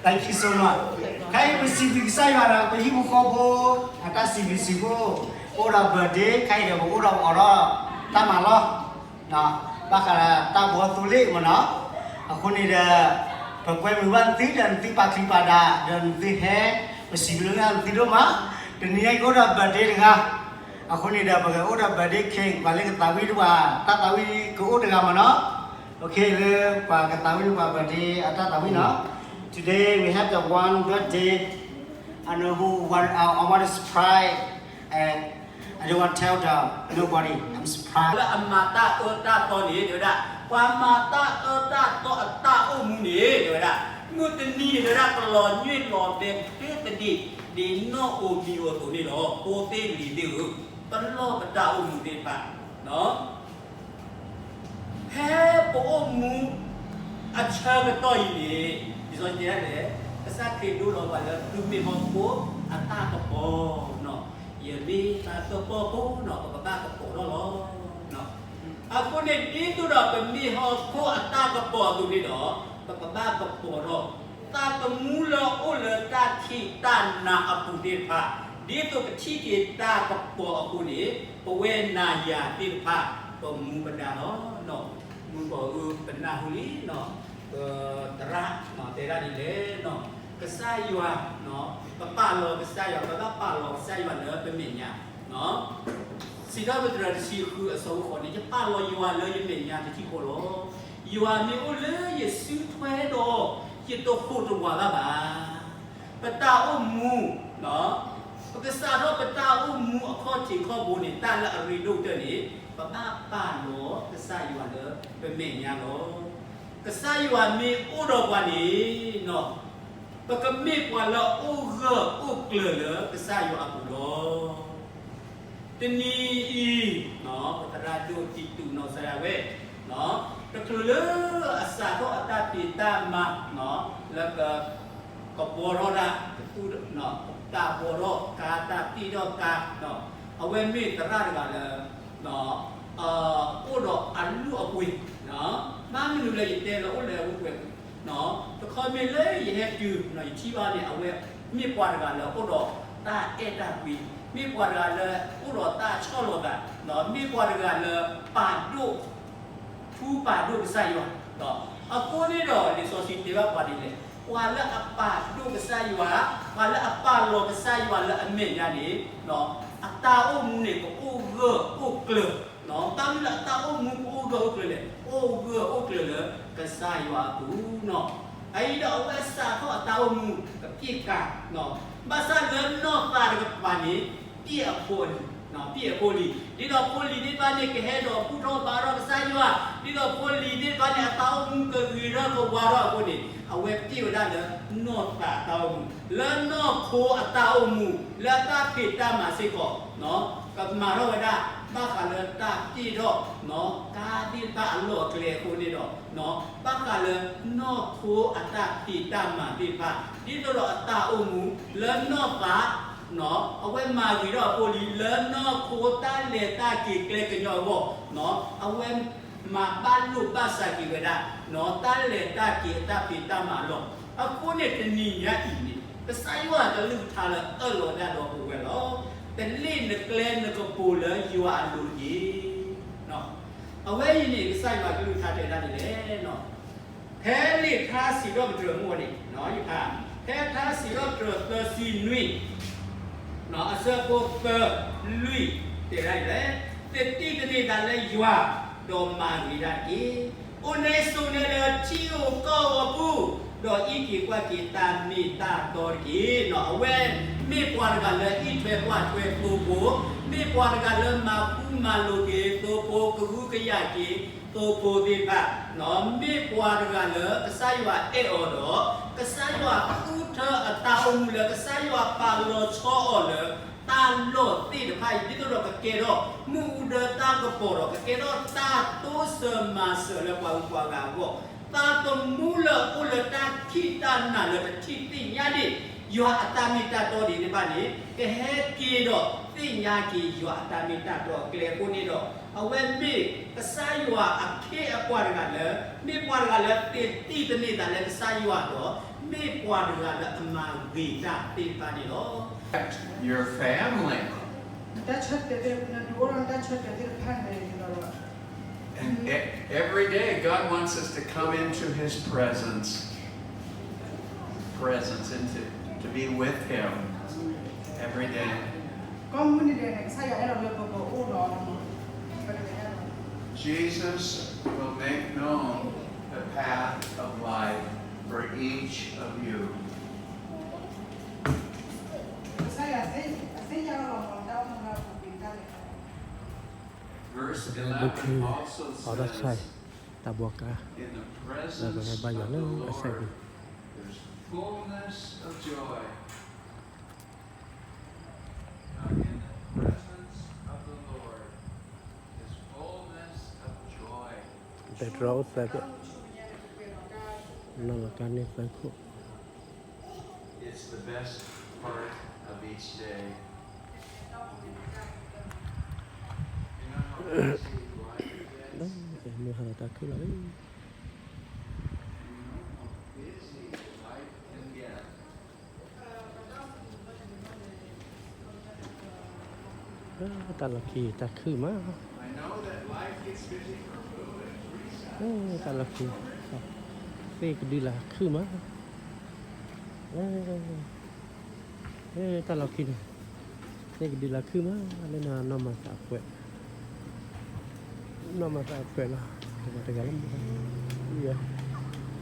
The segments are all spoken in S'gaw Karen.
Thank you so much. ခဲအံၤပစံးဘျုးကစၢ်ယွၤဒီး ပဟံၣ်ဖိဃီဖိ အတၢ်စံးဘျုးစံးဖှိၣ် အိၣ်ဒီး birthday ခဲအံၤဒီး ပအိၣ်ဒီးပအိးထီၣ်တၢ်မၤလီၢ် ဘၣ်ဃးဒီးတၢ်ဘီသိလ့ၣ်မ့ၢ်နီၤ. အဃိန့ၣ်ဒီး ပကွဲမုာ်ဘၣ်နသုဒီး နသုပာ်ချံပာ်ဒါ ဒီးနသုဟဲ ပစံးဘျုးနသုဒိၣ်မး. တနံၤညါအံၤကအိၣ်ဒီး birthday တဂၤ အဃိန့ၣ်ဒီး ပကအိၣ်ဒီး birthday cake ပှၤလၢကသးဝံၣ်တပှၤ တၢ်သးဝံၣ်ကအိၣ်တဂၤမ့ၢ်နီၤ. Okay, လၢပှၤကသးဝံၣ်တပှၤ birthday အတၢ်သးဝံၣ်နီၤ. Today we have the one birthday. I know who want, I, I want to surprise and I don't want to tell the nobody. I'm surprised. လၢအမၤတၢ်အၢတၢ်သီန့ၣ် တဲဝဲဒၣ် ပှၤမၤတၢ်အၢတၢ်သီအတၢ်အိၣ်မူန့ၣ် တဲဝဲဒၣ် မုၢ်တနံၤန့ၣ် တဲဝဲဒၣ် ကလီၤညွံးလီၤဒဲးသ့တဒံး ဒ်နီၣ်ဧိၤမံၤဧိၤအသိးန့ၣ်လီၤ. ဖိသ့ၣ်လံၤသ့ၣ်ဧၢ, ပလီၢ်ပတၢ်အိၣ်မူသ့ၣ်တဖၣ် ဖဲပအိၣ်မူအဆၢကတီၢ်အံၤန့ၣ် ဒ်သိးယတဲဒၣ်လဲၣ်, ကစၢ်ခရံာ်ဒိလီၤပှၤလၢ သုမ့ၢ်ဟီၣ်ခိၣ်အတၢ်ကပီၤနီၤ, ယမ့ၢ်တၢ်ကပီၤဖိနီၤ, ပကဘၣ်ကပီၤထီၣ်လီၤ. အဃိန့ၣ် ဒ်သိးဒီးပမ့ၢ်ဟီၣ်ခိၣ်အတၢ်ကပီၤအသိးန့ၣ်ဒီး ပကဘၣ်ကပီၤထီၣ် သးသမူလၢအအိၣ်လၢတၢ်ခံးတၢ်နၤအပူၤသ့ၣ်တဖၣ်, ဒ်သိးပထံၣ်က့ၤတၢ်ကပီၤအဃိန့ၣ် ပဝဲနၤယၤသ့ၣ်တဖၣ် ပမူပဒါလီၤ. မုၢ်ကီၢ်ဧၢ ပနၢ်ဟူလံနီၤ, ပသရၣ်တဲဒၣ်ဒ်လဲၣ်နီၤ, ကစၢ်ယွၤ, ပပာ်လီၤကစၢ်ယွၤ, ပဘၣ်ပာ်လီၤကစၢ်ယွၤလၢပမဲာ်ညါ စံးထီၣ်ပတြၢၤတဆံဃုအဆၢဖိဃိးန့ၣ်, ယပာ်လီၤယွၤလၢယမဲာ်ညါတထံၣ်ဃီလီၤ. ယွၤမ့ၢ်အိၣ်လၢယစုထွဲဒီး ယတဟိးတဝးဘၣ်ဘၣ်. ပတၢ်အိၣ်မူ, ပကစးထီၣ်ပတၢ်အိၣ်မူအခီၣ်ထံးခီၣ်ဘိန့ၣ် တၢ်လၢအရ့ဒိၣ်ကတၢၢ်န့ၣ် ပဘၣ်ပာ်လီၤကစၢ်ယွၤလၢပမဲာ်ညါလီၤ. ကစၢ်ယွၤမ့ၢ်အိၣ်ဒီးပှၤန့ၣ် ပကမ့ၢ်ပှၤလၢအအိၣ်ဂၢၢ်အိၣ်ကျၢၤလၢကစၢ်ယွၤအပူၤလီၤ. တနံၤအံၤ, ပသရၣ်ဒိၣ်တံတူးနီၢ်စါယၤဝဲ, တချုးလၢအစးထီၣ်အတၢ်ဖံးတၢ်မၤ, လၢက, ကဘှီထီၣ်ဒၣ်, ကသူၣ်, တၢ်ဘှီထီၣ်ကါ, တၢ်တ့ၢ်ထီၣ်ကါ, အဝဲမ့ၢ်သရၣ်တဂၤလၢ အိၣ်ဒီးအလုၢ်အပှ့ၤ, ဘၣ်မနုၤလၢယတဲလၢအိၣ်လၢအလုၢ်အပှ့ၤ, တခီမ့ၢ်လၢယဟဲတုၤ, ယထံၣ်ဘၣ်န့ၣ် အဝဲမ့ၢ်ပှၤတဂၤလၢအိၣ်ဒီးတၢ်အဲၣ်တၢ်ကွံ, မ့ၢ်ပှၤတဂၤလၢအိၣ်ဒီးတၢ်ဆီၣ်လီၤသး, မ့ၢ်ပှၤတဂၤလၢပာ်ဒိၣ်, ထူပာ်ဒိၣ်ကစၢ်ယွၤ, အဃိန့ၣ်ဒီး လံာ်စီဆှံတဲဘၣ်ပှၤဒ်လဲၣ်, ပှၤလၢအပာ်ဒိၣ်ကစၢ်ယွၤ, ပှၤလၢအပာ်လီၤကစၢ်ယွၤလၢအမဲာ်ညါန့ၣ်, အတၢ်အိၣ်မူန့ၣ် ကအိၣ်ဂၢၢ်အိၣ်ကျၢၤ, ဘၣ်မနုၤလၢအတၢ်အိၣ်မူကအိၣ်ဂၢၢ်အိၣ်ကျၢၤလဲၣ်, အိၣ်ဂၢၢ်အိၣ်ကျၢၤလၢကစၢ်ယွၤအပူၤနီၤ. အအံၤဒီးအဝဲစးထီၣ်အတၢ်အိၣ်မူကပျဲၢ်ကၤ, ဘၣ်ဆၣ်လၢနီၢ်သးတကပၤန့ၣ် ပျဲၢ်အဖိလံၤ, ပျဲၢ်အဖိလံၤ, ဒ်သိးဖိလံၤသ့ၣ်တဖၣ်န့ၣ် ကဟဲဒီးဘူၣ်ထီၣ်ဘါထီၣ်ကစၢ်ယွၤ, ဒ်သိးဖိလံၤသ့ၣ်တဖၣ်န့ၣ် အတၢ်အိၣ်မူကဂ့ၤထီၣ်ကဝါထီၣ်အဃိန့ၣ် အဝဲပျဲၢ်ဝဲဒၣ်လၢနီၢ်သးအတၢ်အိၣ်မူ, လၢနီၢ်ခိအတၢ်အိၣ်မူ, လၢတၢ်ဖံးတၢ်မၤစ့ၢ်ကီး ကမၤထီၣ်ဝဲဒၣ် ဘၣ်ဃးလၢတၢ်တ့ၢ်ထီၣ် ကါသ့ၣ်တဖၣ်အလီၢ်အကျဲအဃိန့ၣ်ဒီး ဘၣ်ဃးလၢနီၢ်ခိအတၢ်ဖံးတၢ်မၤသ့ၣ်တဖၣ် ဒ်သိးဒီးအတၢ်အိၣ်မူ လၢနီၢ်သး အဝဲမၤဂ့ၤထီၣ်အဖိလံၤ လၢနီၢ်ခိတၢ်လဲၤတၢ်က့ၤကျဲကညီအဂီၢ် အဝဲမၤဘၣ်လိာ်ဘၣ်စးက့ၤဝဲဒၣ် တၢ်လဲၤတၢ်က့ၤအတၢ်ဖံးတၢ်မၤအလီၢ်. အဃိန့ၣ်တနံၤညါအံၤန့ၣ် ကစၢ်ယွၤအကလုၢ်ကထါလၢအၢၣ်လီၤဒၣ်ဒီးပဝဲလီၤ. တလ့ၣ်နကျဲနကပူၤလၢယွၤအလိၤတက့ၢ်. အဝဲအံၤန့ၣ် ကစၢ်ယွၤအကလုၢ်ကထါတဲဒၣ်ဒ်လဲၣ်. ဖဲလံာ်ထါစံးထီၣ်ပတြၢၤမုၢ်ဝဲန့ၣ် ယဖး, ဖဲထါစံးထီၣ်ပတြၢၤသၢဆံနွံ အဆၢဖိသၢလွံၢ် တဲဒၣ်ဒ်လဲၣ်, သတံၢ်သန့ၤသးလၢယွၤ, ဒီးမၤဂ့ၤဒၣ်တက့ၢ်. အိၣ်နဲဆိးနဲလၢထံဧိၤကီၢ်ဧိၤအပူၤ, ဒီးအံးက့ၤကွၢ်က့ၤတၢ်မ့ၢ်တၢ်တီတက့ၢ်. အဝဲမ့ၢ်ပှၤတဂၤလၢအံးထွဲကွၢ်ထွဲသိဖိ, မ့ၢ်ပှၤတဂၤလၢမၤဃူမၤလိၤက့ၤသိဖိ, ကဟုကယာ်က့ၤသိဖိသ့ၣ်တဖၣ်, မ့ၢ်ပှၤတဂၤလၢကစၢ်ယွၤအဲၣ်အီၤဒီး ကစၢ်ယွၤဃုထၢအတၢ်အိၣ်မူလၢကစၢ်ယွၤပာ်လီၤဆီအီၤလၢ တၢ်လီၢ်သ့ၣ်တဖၣ်အံၤ ဒ်သိးဒီးကကဲထီၣ်မုၢ်အူဒၢတၢ်ကပီၤဒီး ကကဲထီၣ်တၢ်တိစၢၤမၤစၢၤလၢပှၤဂုၤပှၤဂၤအဂီၢ်, သးသမူလၢအိၣ်လၢတၢ်ခံးတၢ်နၤလၢတထံၣ်သ့ၣ်ညါန့ၣ် ယွၤအတၢ်မ့ၢ်တၢ်တီဒ်န့ၣ်တဖၣ်န့ၣ် ကဟဲက့ၤဒီး သ့ၣ်ညါက့ၤယွၤအတၢ်မ့ၢ်တၢ်တီအကျဲအဃိန့ၣ်ဒီး အဝဲမ့ၢ်ကစၢ်ယွၤအခ့အပှၤတဂၤလၢ မ့ၢ်ပှၤတဂၤလၢသ့ၣ်သ့ၣ်တန့ၢ်သးလၢကစၢ်ယွၤဒီး မ့ၢ်ပှၤတဂၤလၢအမၤဂ့ၤတၢ်သ့ၣ်တဖၣ်န့ၣ်လီၤ. Your family. နတၢ်ဆၢတဲာ်သ့ၣ်တဖၣ် နဒုးအိၣ်ဒီးနတၢ်ဆၢတဲာ်သ့ၣ်တဖၣ်န့ၣ်လီၤ. And e- every day, God wants us to come into His presence. Presence, into, to be with Him every day. ကိးမုၢ်နံၤဒဲးန့ၣ် ကစၢ်ယွၤအဲၣ်ဒိးလၢပကအိၣ်ဒီး ပကအဲၣ်ဒိး Jesus will make known the path of life for each of you. ကစၢ်ယွၤသ့ၣ်ညါလီၤမၤတၢ်အိၣ်မူလၢအပူၤကွံာ်တၢ်န့ၣ် Verse eleven also says, အီတၢ်ဆၢအံၤ တၢ်ဘှီကါ in the presence of the Lord, there's fullness of joy. Now, in the presence of the Lord is fullness of joy. ပဲတြီအိၣ်သၢဘ့ၣ် နီၢ်လီၤကါန့ၢ်သၢခိၣ် It's the best part of each day. You know how busy life gets? မုၢ်ဟါလီၤတၢ်ခုၣ်လီၤလံ You know how busy life can get. တၢ်လီၢ်ခံ တၢ်ခုၣ်မး တၢ်လီၢ်ခံ သ့ၣ်ကဒုလာ်ခုၣ်မး တၢ်လီၢ်ခံန့ၣ် သ့ၣ်ကဒုလာ်ခုၣ်မး လၢနီၢ်မၤသးအဖှဲး နီၢ်မၤသးအဖှဲးလီၤ တဂၤတဂၤလၢ ယ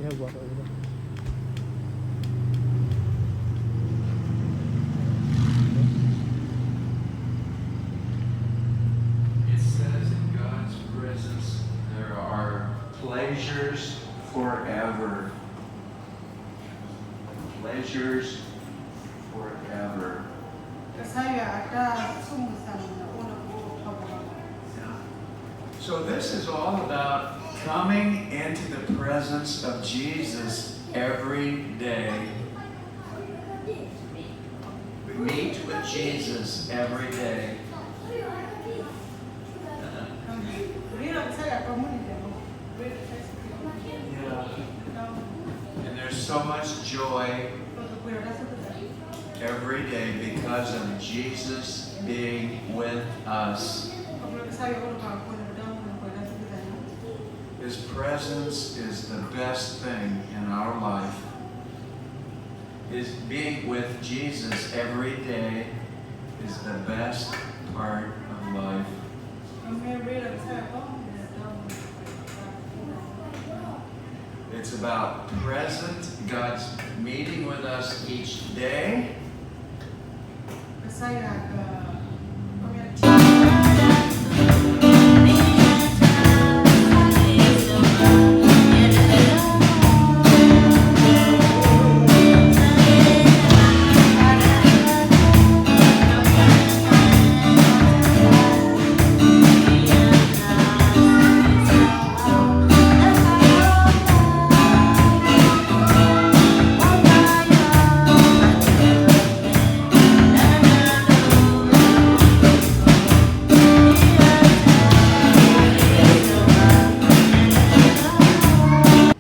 ဟဲဘှီ It says in God's presence there are pleasures forever. Pleasures forever. ကစၢ်ယွၤအတၢ်ဆိၣ်မုာ်သးမုာ်န့ၣ် အိၣ်လၢပအိၣ်ထီဘိလီၤ. So this is all about coming into the presence of Jesus every day. We meet with Jesus every day. Yeah. And there's so much joy every day because of Jesus being with us. His presence is the best thing in our life. Is being with Jesus every day is the best part of life. It's about present, God's meeting with us each day.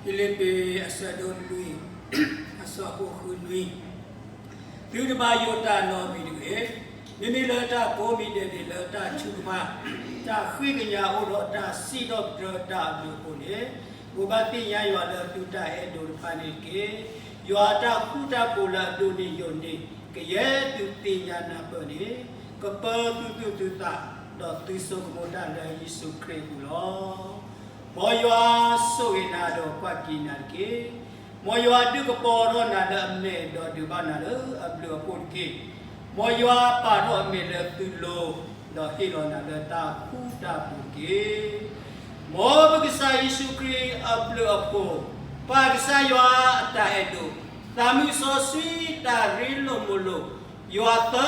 ဖံလံးပံး အဆၢဒိၣ်လွံၢ် အဆၢဖိဃုနွံ, သုတဘၣ်ယိၣ်တၢ်နီတမံၤတဂ့ၤ. မ့မ့ၢ်လၢတၢ်ကိးမံၤဒဲးန့ၣ် လၢတၢ်ထုကဖၣ်, တၢ်ဃ့ကညးအိၣ်ဒီးတၢ်စံးထီၣ်ပတြၢၤတၢ်အဘျုးအဖှိၣ်န့ၣ်, ဘိးဘၣ်သ့ၣ်ညါယွၤလၢသုတၢ်အဲၣ်ဒိးတဖၣ်န့ၣ်တက့ၢ်. ယွၤအတၢ်ဃူတၢ်ဖိးလၢအဒိးန့ၢ်ယိာ်န့ၢ် ကယဲၢ်သုသ့ၣ်ညါနၢ်ပၢၢ်န့ၣ်, ကပၢသုသူၣ်သုသး, ဒီးသုဆိကမိၣ်တၢ်လၢယ့ၣ်ၡူးခရံာ်အပူၤလီၤ. မ်ယွၤဆိၣ်ဂ့ၤနၤဒီးကွၢ်က့ၤနၤတက့ၢ်. မ်ယွၤဒုးကပီၤထီၣ်နၤလၢအမဲာ်ဒီးဒုးဘၣ်နၤလၢအဘျုးအဖှိၣ်တက့ၢ်. မ်ယွၤပာ်ထီၣ်အမဲာ်လၢသုလိၤ, ဒီးဟ့ၣ်လီၤနၤလၢတၢ်ဃူတၢ်ဖိးတက့ၢ်. မ်ပကစၢ်ယ့ၣ်ၡူးခရံာ်အဘျုးအဖှိၣ်, ပၢ်ကစၢ်ယွၤအတၢ်အဲၣ်ဒိး, သးမုစီဆှံတၢ်ရ့လိာ်မုာ်လိာ်, ယွၤသၢ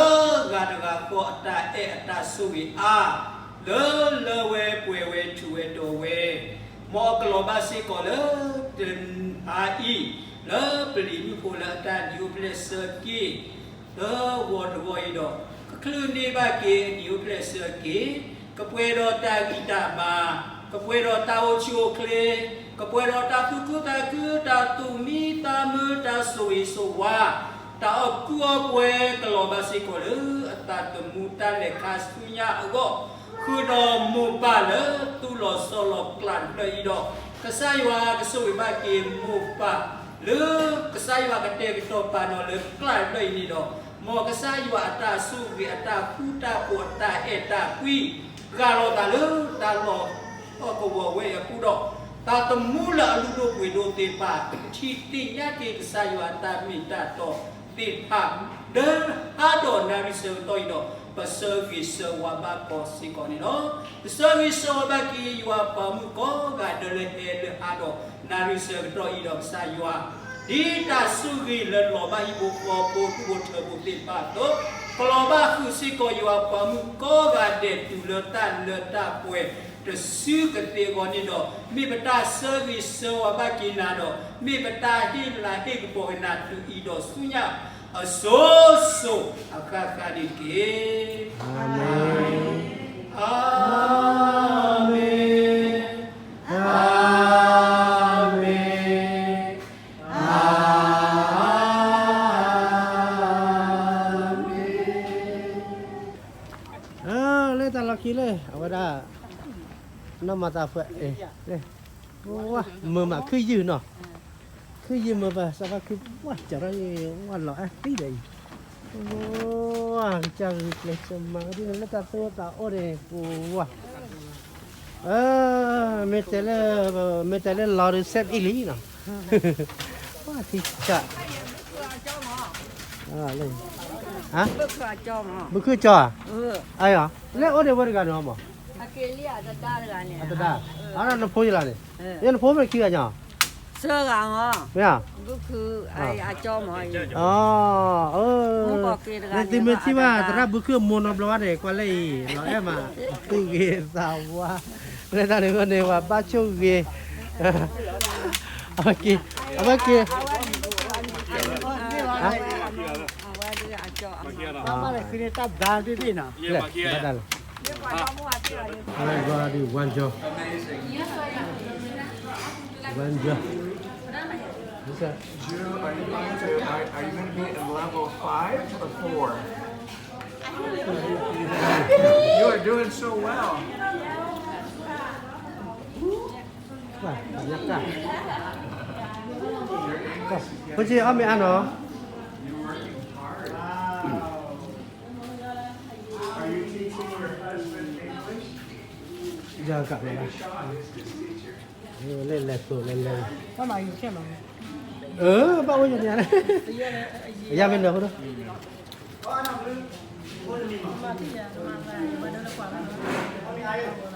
ဂၤတဂၤဃီအတၢ်အဲၣ်အတၢ်ဆိၣ်ဂ့ၤအါ, လၢလၢဝဲပှဲၤဝဲထူၣ်ဝဲတီၤဝဲ, မ်အကလီၤဘၣ်စ့ၢ်ကီးလၢတနံၤအံၤ, လၢပလံၤမုၣ်ဖိလၢအတၢ်ဒုးအိၣ်ဖျဲၣ်ဆၢက့ၤ သၢဝီတဝီအံၤဒီး ကချုးန့ၢ်ဘၣ်က့ၤ ဒံၣ်အိၣ်ဖျဲၣ်ဆၢက့ၤ, ကပှဲၤဒီးတၢ်ဂံၢ်တၢ်ဘါ, ကပှဲၤဒီးတၢ်အိၣ်ဆူၣ်အိၣ်ချ့, ကပှဲၤဒီးတၢ်သူၣ်ခုသးခု, တၢ်သူၣ်မံသးမုာ်, တၢ်ဆိၣ်ဂ့ၤဆိၣ်ဝါ, တၢ်အီၣ်ကုၢ်အီၣ်ပှဲၤ ကလီၤဘၣ်စ့ၢ်ကီးလၢအသးသမူတၢ်လဲၤခါဆူညါအဂီၢ်, ဃုာ်ဒီးမိၢ်ပၢ်လၢသူၣ်လီၤဆီလီၤကျါတဖျၢၣ်အံၤဒီး, ကစၢ်ယွၤကဆိၣ်ဂ့ၤဘၣ်က့ၤမိၢ်ပၢ် လၢကစၢ်ယွၤကတဲာ်ကတီၤပာ်နီၣ်လၢကျါတဖျၢၣ်အံၤန့ၣ်ဒီး, မ်ကစၢ်ယွၤအတၢ်ဆိၣ်ဂ့ၤအတၢ်ဃူတၢ်ဖိးအတၢ်အဲၣ်တၢ်ကွံ ဂၢ်လီၤသးလၢတၢ်လီၢ်ဟီၣ်ကဝီၤဝဲအံၤအပူၤဒီး, သးသမူလၢအလုၢ်ဒိၣ်ပှ့ၤဒိၣ်သ့ၣ်တဖၣ် ထံၣ်သ့ၣ်ညါက့ၤကစၢ်ယွၤအတၢ်မ့ၢ်တၢ်တီသ့ၣ်တဖၣ် လၢဟါဒီးနၣ်ရံၣ်ဆၢကတီၢ်အံၤဒီး, ပဆၢဂ့ၤဆၢဝါဘၣ်ကီးစ့ၢ်ကီးန့ၣ်လီၤ. ပဆၢဂ့ၤဆၢဝါဘၣ်က့ၤယွၤပှၤမုၣ်ကိးဂၤဒဲးလၢဟဲလၢဟါဒီးနၣ်ရံၣ်ဆၢကတီၢ်အံၤဒီးကစၢ်ယွၤ, ဒ်တၢ်ဆိၣ်ဂ့ၤလၢလီၤဘၣ်ဟံၣ်ဖိဃီဖိဒူၣ်ဖိထၢဖိသ့ၣ်တဖၣ်အသိး, ကလီၤဘၣ်ဃုာ်စ့ၢ်ကီးယွၤပှၤမုၣ်ကိးဂၤဒဲးတုၤလၢတၢ်လၢတၢ်ပှဲၤတစုကသ့အဂီၢ်န့ၣ်ဒီး, မ့ၢ်ပတၢ်ဆၢဂ့ၤဆၢဝါဘၣ်က့ၤနၤဒီး, မ့ၢ်ပတၢ်ဟ့ၣ်လၤဟ့ၣ်ကပီၤက့ၤနၤတုၤအံၤဒီးဆူညါ အစိၤစိၤအဃၣ်ဃၣ်န့ၣ်တက့ၢ်. အၤမ့ၣ်, အၤမ့ၣ်, အၤမ့ၣ်, အၤမ့ၣ်. လၢတၢ်လီၢ်ခံလၢ အဝဲဒၣ် နီၢ်မၤသးဖှဲး, မုာ်မးခုၣ်ယုၢ်နီၤ, ခုၣ်ယုၢ်မုာ်ဘၣ် စီၤပၤခုၣ်ပှၢ်စၢၤထီၣ်ယံၤ ဝၢ်လီၤအဲၣ်သံဒီးအံၤ, ဝၢ်ကစၢ်ဂုာ်ကျဲးစၢးမၤဝဲဒ်န့ၣ်လၢတၢ်သိၣ်တၢ်အီၣ်န့ၣ် ပဝၢ်, မ့ၢ်တဲလၢ, မ့ၢ်တဲလၢလီၤဒုး စဲးအံၤလံနီၤ, ဝၢ်ထံဆး, ဘုခုကၠီဧါ, လၢအိၣ်ဒံးဝဲတဂၤန့ၣ်မး အတဒါ, အဒီးနဖိယလီၤန့ၣ်, ယနဖိမ့ၢ်ခံဂၤညါ, မ့ၢ်ဧါ, နသုမ့ၢ်ထံၣ်ဘၣ် သရၣ်ဘုခုအမိၢ်နီတဘျီဘၣ်န့ၣ် ကွၢ်လၢအံၤ လီၤအဲၣ်မး, သူၣ်ဂ့ၤသးဝါ, လၢတၢ်န့ၣ်အဃိန့ၣ် ပှၤဘၣ်ဆိၣ်ဂ့ၤ, အဝဲက့ၤ, အဝဲက့ၤ, ဘၣ်ဒၣ်လဲၣ်, ဘၣ်ဒၣ်လဲၣ်. Everybody, one job. One job. What's that? Drew, are you going to, are, are you going to be in level five or four? You are doing so well. ဘၣ်ယကၢ်, ဖိဆံးအီၣ်မ့ၢ်အါနီၤ, You're working hard. Are you teaching your husband English? ယကၢ်မ့ၢ်ဘၣ်, လဲၤလဲၤသိးလဲၤလဲၤ, အဘၣ်ဝဲယၤန့ၣ်, ယမ့ၢ်နၢၤဖိဒိၣ်,